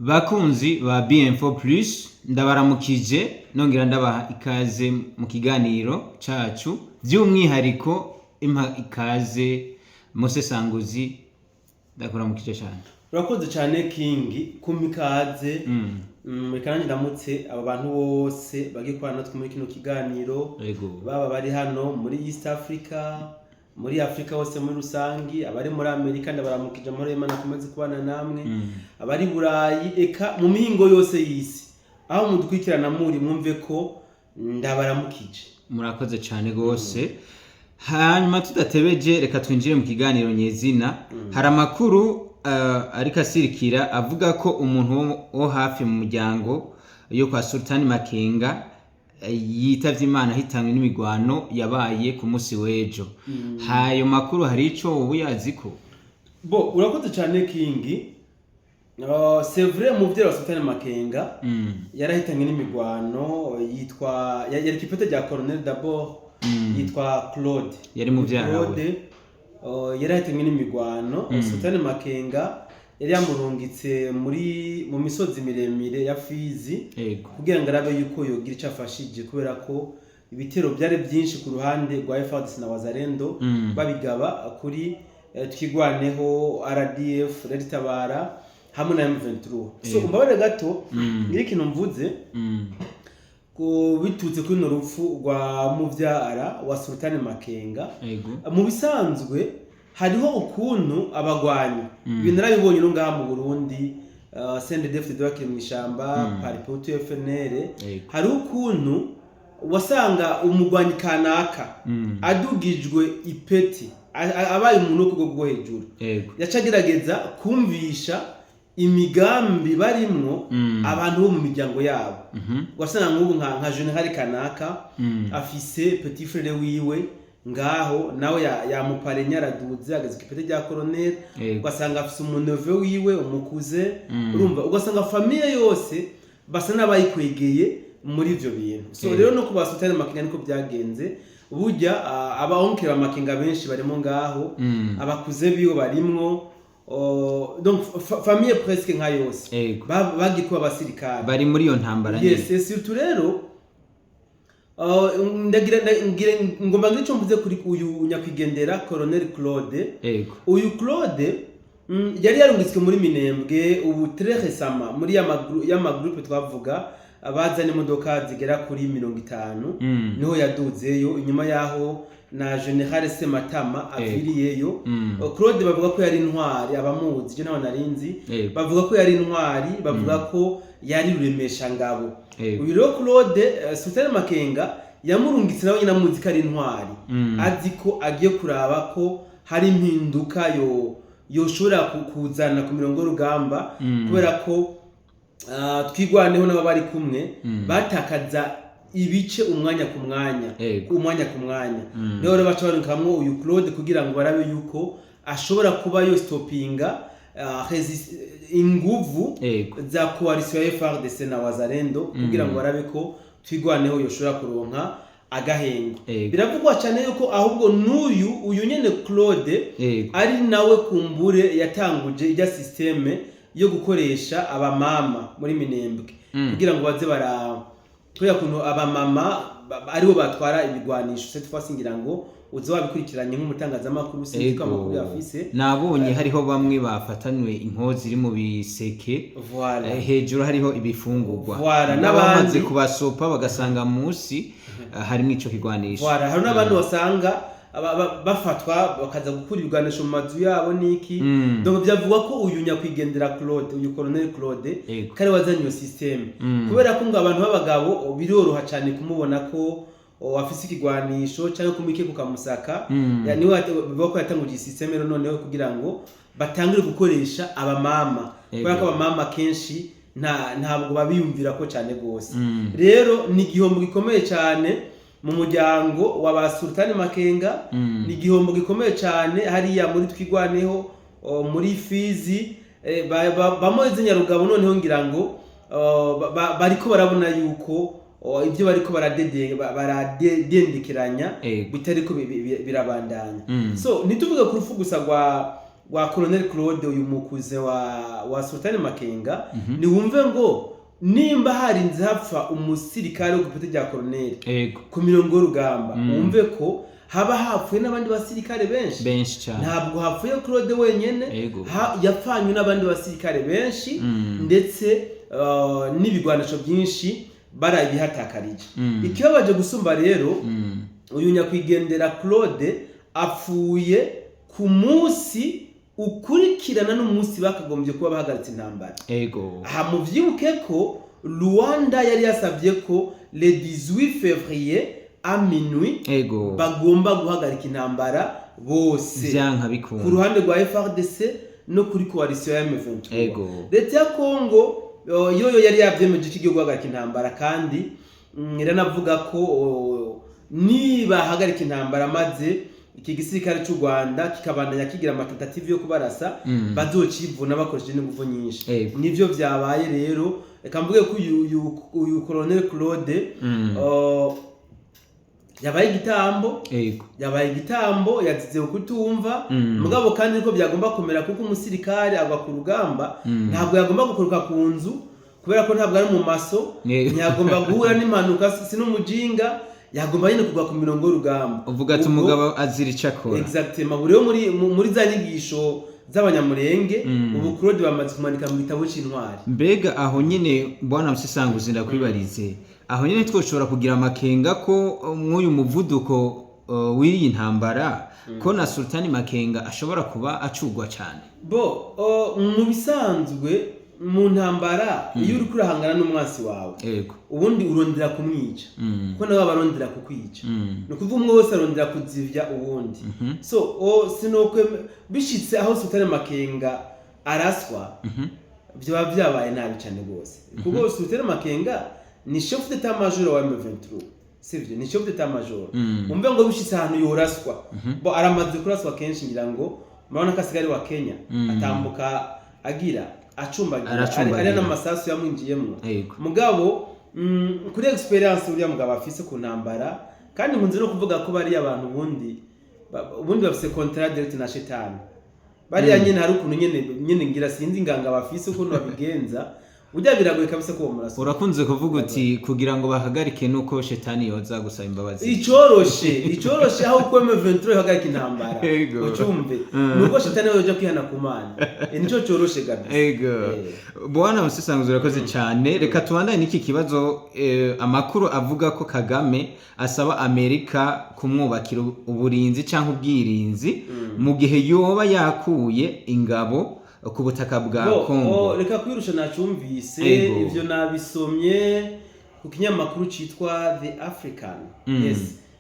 Bakunzi ba BM4 Plus, ndabaramukije nongera ndabaha ikaze mu kiganiro cacu. By'umwihariko impa ikaze Musesanguzi, ndakuramukije cyane. Urakoze cyane, King, kumpa ikaze. Reka nanjye ndamutse aba bantu bose bagiye kubana natwe muri kino kiganiro, baba bari hano muri East Africa, muri Africa hose muri rusangi, abari muri Amerika ndabaramukije, amahoro y'Imana akomeze kubana namwe, abari Burayi, eka mu mihingo yose y'isi aho mudukurikirana muri, mwumve ko ndabaramukije. Murakoze cyane rwose. Hanyuma tudatebeje, reka twinjire mu kiganiro nyezina. Hari amakuru ariko asirikira avuga ko umuntu wo hafi mu muryango yo kwa Sultani Makenga yitavye Imana ahitanywe n'imigwano yabaye ku munsi w'ejo. Hayo makuru hari ico wowe uyazi ko? Bo, urakoze cyane, King. C'est vrai, umuvyeyi wa Sultani Makenga yarahitanywe n'imigwano, yitwa yari kw'ipete rya colonel d'abord, yitwa Claude. Yari muvyara we. Claude yarahitanywe n'imigwano. Sultani Makenga yari yamurungitse mu misozi miremire ya Fizi kugira ngo arabe yuko yogira icyo afashije, kubera ko ibitero byari byinshi ku ruhande rwa FARDC na Wazalendo, babigaba kuri Twigwaneho, RDF, Red Tabara hamwe na M23. So umbabarire gato ngira ikintu mvuze ku bitutse kuri runo rupfu rwa muvyara wa Sultani Makenga. Mu bisanzwe hariho ukuntu abagwanyi, ibintu narabibonye no ngaha mu Burundi, CNDD-FDD bakiri mu ishamba, Palipehutu, FNL, hariho ukuntu wasanga umugwanyi kanaka adugijwe ipeti, abaye umuntu wo ku rwego rwo hejuru, yaca agerageza kumvisha imigambi barimwo abantu bo mu miryango yabo. Ugasanga nk'ubu nka général kanaka afise petit frère wiwe ngaho, nawe yamuparenya, araduze ageze ku ipeti rya colonel. Ugasanga afise umu neveu wiwe, umukuze. Urumva, ugasanga famille yose basa n'abayikwegeye muri ivyo bintu. So rero no ku ba Sultani Makenga niko byagenze. Burya aba oncle ba Makenga benshi barimo ngaho, abakuze biwe barimwo, donc famille presque nka yose bagiye kuba abasirikare. Bari muri iyo ntambara nyene. Yes, et surtout rero ndagira ngomba ngire icyo mvuze kuri uyu nyakwigendera Colonel Claude. Uyu Claude yari yarungitswe muri Minembwe ubu très récemment muri ya groupe twavuga abazana imodoka zigera kuri 50. Niho yaduzeyo inyuma yaho na Général Sematama aviriyeyo. Claude bavuga ko yari intwari, abamuzi, je ntawe narinzi, bavuga ko yari intwari, bavuga ko yari ruremesha ngabo. Uyu rero Claude, Sultan Makenga yamurungitse nawe nyine amuzi ko ari intwari, azi ko agiye kuraba ko hari impinduka yo yoshobora kuzana ku mirongo y'urugamba, kubera ko Twigwaneho n'abo bari kumwe batakaza ibice umwanya ku mwanya, umwanya ku mwanya. Niho rero baca barungikamwo uyu Claude kugira ngo barabe yuko ashobora kuba yo stopinga inguvu za coalition ya FARDC na Wazalendo, kugira ngo barabe ko Twigwaneho yoshobora kuronka agahengo. Biravugwa cyane yuko ahubwo n'uyu uyu nyene Claude ari nawe kumbure yatanguje ijya système yo gukoresha abamama muri Minembwe, kugira ngo baze bara kubera kuntu abamama aribo batwara ibigwanisho. Cette fois ngira ngo uza wabikurikiranye nk'umutangazamakuru, sinzi ko amakuru yafise. Nabonye hariho bamwe bafatanywe inkozi ziri mu biseke, hejuru hariho ibifungurwa, Voilà, n'abamaze n'abandi- kubasopa bagasanga munsi harimo ico kigwanisho. Voilà, hari n'abandi wasanga bafatwa bakaza gukura ibigwanisho mu mazu yabo niki. Donc byavugwa ko uyu nyakwigendera Claude, uyu Colonel Claude, kari wazanye iyo système, kubera ko ngo abantu b'abagabo biroroha cyane kumubona ko afise ikigwanisho cyangwa kumwike kukamusaka. Niwe bivuga ko yatanguje iyi système rero noneho kugira ngo batangire gukoresha abamama, kubera ko abamama kenshi ntabwo babiyumvira ko cyane gose. Rero ni igihombo gikomeye cyane mu muryango wa ba Sultani Makenga, ni igihombo gikomeye cyane hariya muri Twigwaneho, muri Fizi, bamoze Nyarugabo. Noneho ngira ngo bariko barabona yuko ibyo bariko baradendekeranya bitariko birabandanya. So ntituvuge ku rupfu gusa rwa rwa Colonel Claude, uyu mukuze wa Sultani Makenga, niwumve ngo nimba harinze hapfa umusirikare wo ku ipeti rya colonel ku mirongo y'urugamba, wumve ko haba hapfuye n'abandi basirikare benshi. Benshi cyane. Ntabwo hapfuye Claude wenyene, yapfanywe n'abandi basirikare benshi, ndetse n'ibigwanisho byinshi barabihatakarije. Ikibabaje gusumba rero, uyu nyakwigendera Claude apfuye ku munsi ukurikirana n'umunsi bakagombye kuba bahagaritse intambara. Aha muvyibuke ko Rwanda yari yasabye ko le 18 février à minuit bagomba guhagarika intambara bose, vyanka ku bikunda, ruhande rwa FARDC no kuri coalition ya M23. Leta ya Congo yoyo yari yavyemeje ko igiye guhagarika intambara, kandi iranavuga ko nibahagarika intambara maze iki gisirikare cy'u Rwanda kikabandanya kigira ama tentatives yo kubarasa, bazocivuna bakoresheje n'inguvu nyinshi. Nivyo vyabaye rero. Reka mvuge ko uyu Colonel Claude yabaye igitambo. Yabaye igitambo, yazize kutumva. Mugabo kandi niko byagomba kumera, kuko umusirikare agwa ku rugamba, ntabwo yagomba gukuruka ku nzu, kubera ko ntabwo ari mu maso, ntiyagomba guhura n'impanuka, si n'umujinga, yagomba nyine kugwa ku mirongo y'urugamba. Uvuga ati umugabo azira icyo akora. Exactement. Ubu rero muri za nyigisho z'Abanyamurenge, ubu Claude bamaze kumanika mu gitabo c'intwari. Mbega aho nyine, bwana Musesanguzi, ndakwibarize, aho nyine twoshobora kugira amakenga ko mw'uyu muvuduko w'iyi ntambara, ko na Sultani Makenga ashobora kuba acugwa cyane? Bo mu bisanzwe mu ntambara, iyo uriko urahangana n'umwansi wawe, ubundi urondera kumwica, kuko nawe aba arondera kukwica. Ni ukuvuga umwe wese arondera kuzivya uwundi. So sinokwe bishitse aho Sultani Makenga araswa, byaba byabaye nabi cyane rwose, kuko Sultani Makenga ni chef d'état major wa M23, sivyo? Ni chef d'état major. Umve ngo bishitse ahantu yoraswa, bo aramaze kuraswa kenshi, ngira ngo murabona ko asigaye ari wa Kenya, atambuka agira acumbagira, Aracumbagira. ari n'amasasu yamwinjiyemwo. Mugabo kuri expérience uriya mugabo afise ku ntambara, kandi nkunze no kuvuga ko bariya abantu ubundi bafise contrat direct na shetani bariya nyene. Hari ukuntu nyene ngira sinzi inganga bafise, ukuntu babigenza, burya biragoye kabisa ko murasa. Urakunze kuvuga uti kugira ngo bahagarike nuko shetani yoza gusaba imbabazi. Icoroshe aho ko M23 ihagarika intambara, ucumve, nuko shetani yoja kwihana ku Mana. Nico coroshe kabisa. Bwana Musesanguzi, urakoze cyane. Reka tubandanye n'iki kibazo. Amakuru avuga ko Kagame asaba Amerika kumwubakira uburinzi cyangwa ubwirinzi mu gihe yoba yakuye ingabo ku butaka bwa Kongo. Reka kwirusha, nacumvise. Ivyo nabisomye ku kinyamakuru citwa The African. Yes,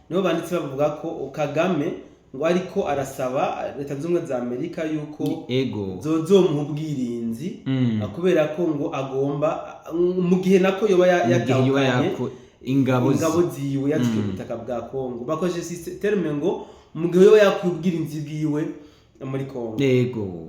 niho banditse bavuga ko Kagame ngo ariko arasaba Leta Zunze Ubumwe za Amerika yuko zozomuha ubwirinzi, kubera ko ngo agomba mu gihe nako yoba Mu gihe yoba yatahukanye ingabo ingabo ziwe yazikuye ku butaka bwa Kongo. Bakoresheje terme ngo mu gihe yoba yakuye ubwirinzi bwiwe muri Kongo.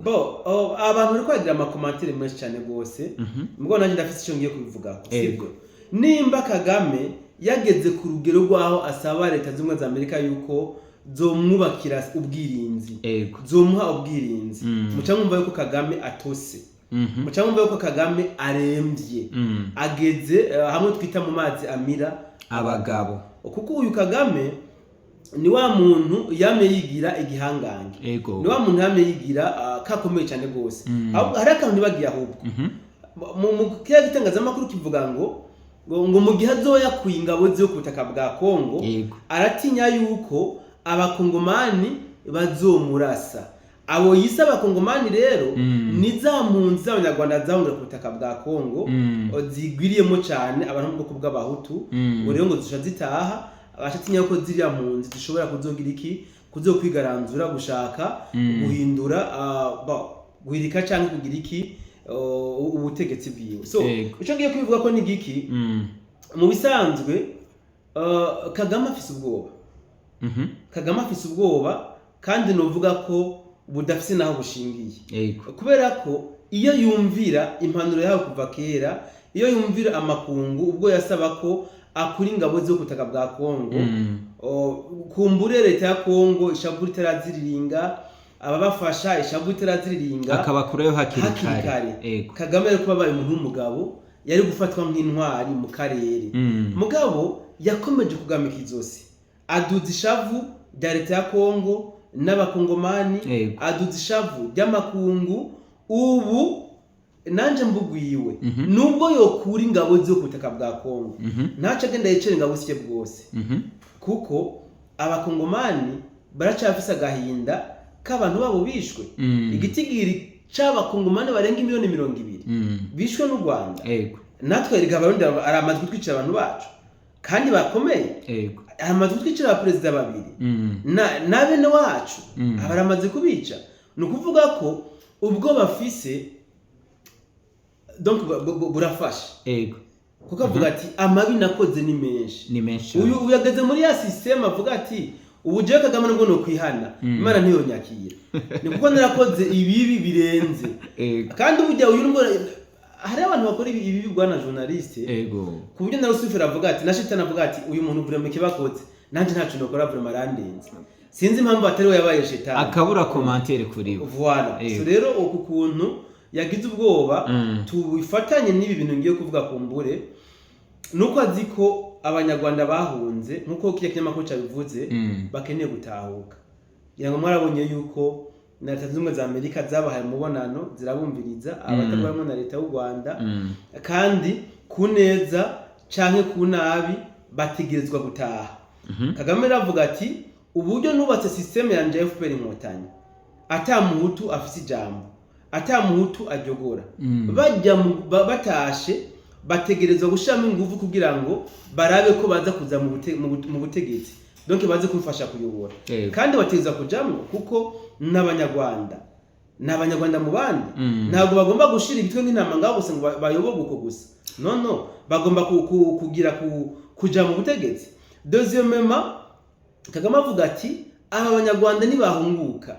Bo abantu bariko bagira ama commentaires menshi cyane rwose, mugabo nanjye ndafise icyo ngiye kubivugaho. Sibyo? Nimba Kagame yageze ku rugero rw'aho asaba Leta Zunze Ubumwe za Amerika yuko zomwubakira ubwirinzi, zomuha ubwirinzi, muca mwumva yuko Kagame atose, muca mwumva yuko Kagame aremvye, ageze hamwe twita mu mazi amira abagabo. Kuko uyu Kagame ni wa muntu yamye yigira igihangange, ni wa muntu yamye yigira kakomeye cyane rwose. Ahubwo hari akantu ntibagiye, ahubwo mu kiriya gitangazamakuru kivuga ngo mu gihe azoba yakuye ingabo ziwe ku butaka bwa Kongo, aratinya yuko Abakongomani bazomurasa. Abo yise Abakongomani rero ni za mpunzi z'Abanyarwanda zahungira ku butaka bwa Kongo, zigwiriyemo cyane abantu mu bwoko bw'Abahutu. Ngo rero ngo zisha zitaha, abashatinya ko ziriya mpunzi zishobora kuzogira iki, kuzokwigaranzura, gushaka guhindura, guhirika cyangwa kugira iki, ubutegetsi bwiwe. So ico ngiye kubivuga ko ni giki? Mu bisanzwe Kagame afise ubwoba. Kagame afise ubwoba, kandi novuga ko budafise naho bushingiye, kubera ko iyo yumvira impanuro yawe kuva kera, iyo yumvira amakungu ubwo yasaba ko akura ingabo zo ku butaka bwa Kongo, kumbure leta ya Kongo ishabura itaraziriringa. Ababafasha ishavu itaraziriringa, akabakurayo hakiri hakiri kare. Kare. Kagame yari kuba abaye umuntu w'umugabo, yari gufatwa nk'intwari mu karere. Mugabo yakomeje kugamika izosi, aduza ishavu rya leta ya Kongo n'abakongomani, aduza ishavu ry'amakungu. Ubu nanje mbugwiwe, nubwo yokura ingabo zo ku butaka bwa Kongo, ntaco agenda yicare ingabo sike bwose, kuko abakongomani baracafise agahinda k'abantu babo bishwe. Igitigiri c'abakongomani barenga miliyoni 20 bishwe n'u Rwanda. Natwe erega Abarundi ari amatwi twicira abantu bacu kandi bakomeye. Ari amatwi twicira abaperezida babiri na bene wacu, abaramaze kubica. Ni ukuvuga ko ubwo bafise donc burafasha, kuko avuga ati amabi nakoze ni menshi. Ni menshi. Uyu yageze muri ya système avuga ati ubu jewe Kagame nubwo nokwihana, Imana ntiyonyakira, ni kuko narakoze ibibi birenze. Kandi burya uyu nubwo hari abantu bakora ibibi, bwana journaliste, ku buryo na Rusufero avuga ati, na Shitani avuga ati uyu muntu vraiment ikibakoze nanjye ntaco nokora, vraiment arandenze, sinzi impamvu atari we yabaye shetani. Akabura commentaire kuri we. Voilà. So rero uku kuntu yagize ubwoba, tubifatanye n'ibi bintu ngiye kuvuga kumbure, nuko azi ko abanyarwanda bahunze, nkuko kiriya kinyamakuru cabivuze, bakeneye gutahuka. Ngira ngo mwarabonye yuko na Leta Zunze Ubumwe za Amerika zabahaye umubonano, zirabumviriza abatavuga na leta y'u Rwanda, kandi ku neza canke ku nabi bategerezwa gutaha. Kagame aravuga ati uburyo nubatse système yanje ya FPR Inkotanyi, ata muhutu afise ijambo, ata muhutu aryogora, bajya batashe bategerezwa gushiramo ingufu kugira ngo barabe ko baza kuza mu butegetsi, donc baze kumfasha kuyobora. Kandi bategerezwa kujamwo kuko n'abanyarwanda ni abanyarwanda mu bandi. Ntabwo bagomba gushira ibitwe nk'intama ngaho gusa ngo bayoborwe uko gusa. No, bagomba kugira kuja mu butegetsi. Deuxièmement, Kagame avuga ati aba banyarwanda nibahunguka,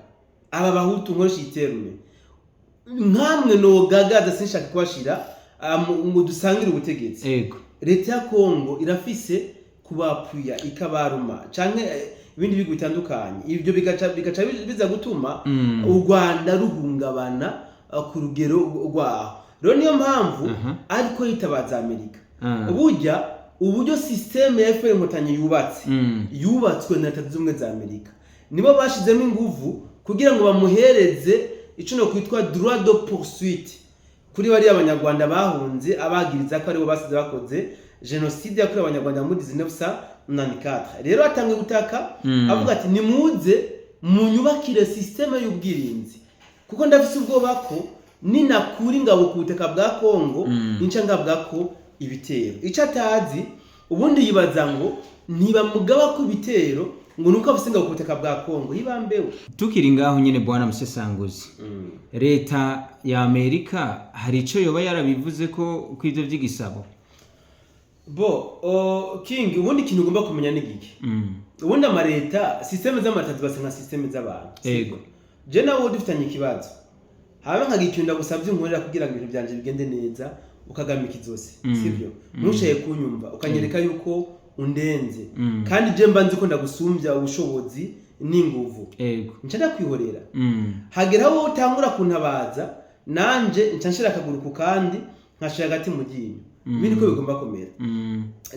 aba bahutu nkoresha iyi terme, nkamwe nogagaza sinshaka kubashira ngo dusangire ubutegetsi, leta ya Kongo irafise kubapuya ikabaruma canke ibindi bihugu bitandukanye. Ibyo bigaca biza gutuma u Rwanda ruhungabana ku rugero rwaho. Rero niyo mpamvu ariko yitabaza Amerika. Burya uburyo système ya FPR Inkotanyi yubatse, yubatswe na Leta Zunze Ubumwe za Amerika. Nibo bashizemo inguvu kugira ngo bamuhereze ico no kwitwa droit de poursuite kuri bariya abanyarwanda bahunze, abagiriza ko aribo basize bakoze jenoside yakorewe abanyarwanda muri 1994. Rero atangiye gutaka, avuga ati nimuze munyubakire système y'ubwirinzi, kuko ndafise ubwoba ko ninakura ingabo ku butaka bwa Kongo, ninca ngabwa ko ibitero. Ico atazi ubundi, yibaza ngo ntibamugaba ko ibitero ngo nuko afise ingabo ku butaka bwa Kongo, hibambewe. Tukiri ngaho nyine, bwana musesanguzi, leta ya Amerika hari ico yoba yarabivuze ko ivyo vy'igisabo? Bo king, ubundi ikintu ugomba kumenya ni giki? Ubundi amareta, système z'amareta zubatse nka système z'abantu. Je nawe dufitanye ikibazo, haba nkagira ikintu ndagusabye unkorera kugira ngo ibintu byanje bigende neza, ukagamika izosi, sibyo? Ntusheye kunyumva, ukanyereka yuko undenze, kandi je mba nzi ko ndagusumbya ubushobozi n'inguvu, nca ndakwihorera. Hagera aho wowe utangura kuntabaza, nanje nca nshira akaguru ku kandi, nkashira agati mu ryinyo. Ibi niko bigomba kumera.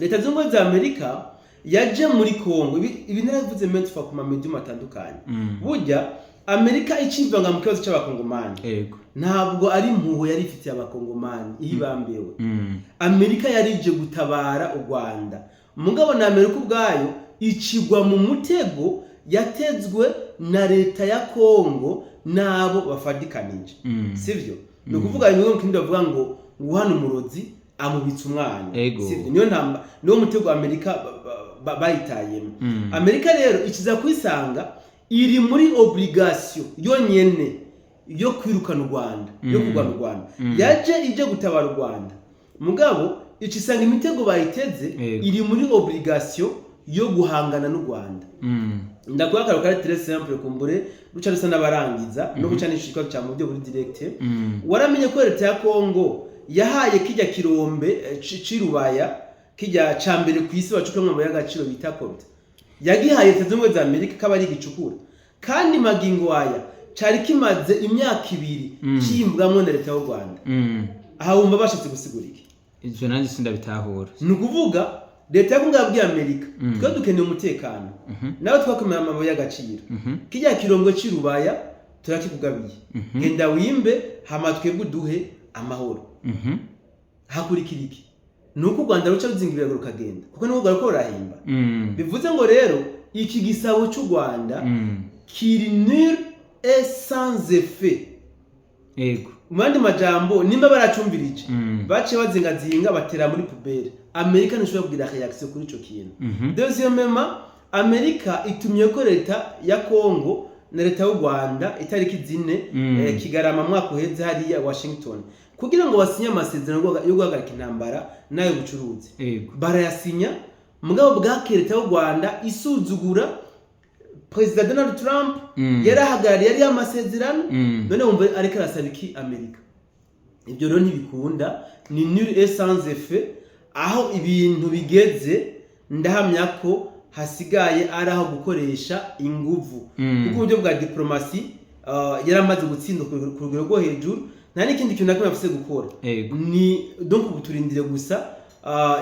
Leta Zunze Ubumwe za Amerika yaje muri Kongo, ibi narabivuze maintes fois ku ma médium atandukanye. Burya Amerika icivanga mu kibazo c'abakongomani, ntabwo ari impuhwe yari ifitiye abakongomani ihibambewe. Amerika yari ije gutabara u Rwanda, mugabo na Amerika ubwayo icigwa mu mutego yatezwe na leta ya Kongo n'abo bafadikanije. Sivyo? Ni ukuvuga bimwe mu kindi bavuga ngo guhana umurozi amubitsa umwana. Sivyo? Niyo ntamba, niwo mutego Amerika bayitayemo. Amerika rero ikiza kwisanga iri muri obligation yonyene yo kwirukana u Rwanda, yo kurwana u Rwanda. Yaje ije gutabara u Rwanda, mugabo icisanga imitego bayiteze, iri muri obligation yo guhangana n'u Rwanda. Ndaguha akararo kari très simple, kumbure ruca rusa n'abarangiza no guca n'ishikwa cya mu buryo buri direct. Waramenye ko leta ya Kongo yahaye kijya kirombe c'Irubaya, kijya ca mbere ku isi bacukuramwo amabuye y'agaciro bita coltan, yagihaye Leta Zunze Ubumwe za Amerika kaba ari igicukura, kandi magingo aya Cari kimaze imyaka 2 kimbwamwo na leta y'u Rwanda. Aha wumva bashatse gusigura iki? Ivyo nanjye sindabitahura. Ni ukuvuga leta ya Kongo yabwiye Amerika: "Twe dukeneye umutekano, nawe twakomeye amabuye y'agaciro, kijya kirongo cy'Irubaya turakikugabiye, genda wimbe, hama twebwe uduhe amahoro." Hakurikira iki? Ni uko u Rwanda ruca ruzinga ibirago rukagenda, kuko niwo rwariko rurahimba. Bivuze ngo rero iki gisabo cy'u Rwanda kiri nul et sans effet. Mu yandi majambo, nimba baracumvirije, baciye bazingazinga batera muri poubelle. Amerika ntishobora kugira réaction kuri ico kintu. Deuxièmement, Amerika itumye ko leta ya Congo na leta y'u Rwanda itariki 4 Kigarama mwaka uheze hariya Washington, kugira ngo basinye amasezerano yo guhagarika intambara n'ayo bucuruzi. Barayasinya, mugabo bwake leta y'u Rwanda isuzugura Perezida Donald Trump yari ahagarariye ariyo amasezerano. None wumva ariko arasaba iki Amerika? Ibyo rero ntibikunda, ni nul et sans effet. Aho ibintu bigeze, ndahamya ko hasigaye ari aho gukoresha inguvu, kuko uburyo bwa diplomasi yaramaze gutsinda ku rugero rwo hejuru, nta n'ikindi kintu na kimwe afise gukora. Ni donc ubu turindire gusa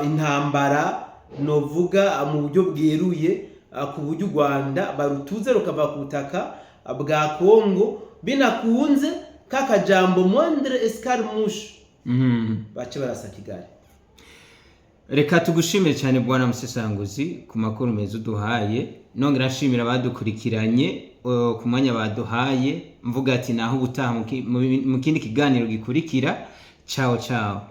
intambara novuga mu buryo bweruye, ku buryo u Rwanda barutuze rukava ku butaka bwa Kongo, binakunze ka kajambo moindre escarmouche, bace barasa Kigali. Reka tugushimire cyane, bwana Musesanguzi, ku makuru meza uduhaye. Nongera nshimira abadukurikiranye ku mwanya baduhaye, mvuga ati naho ubutaha mu kindi kiganiro gikurikira. Ciao ciao.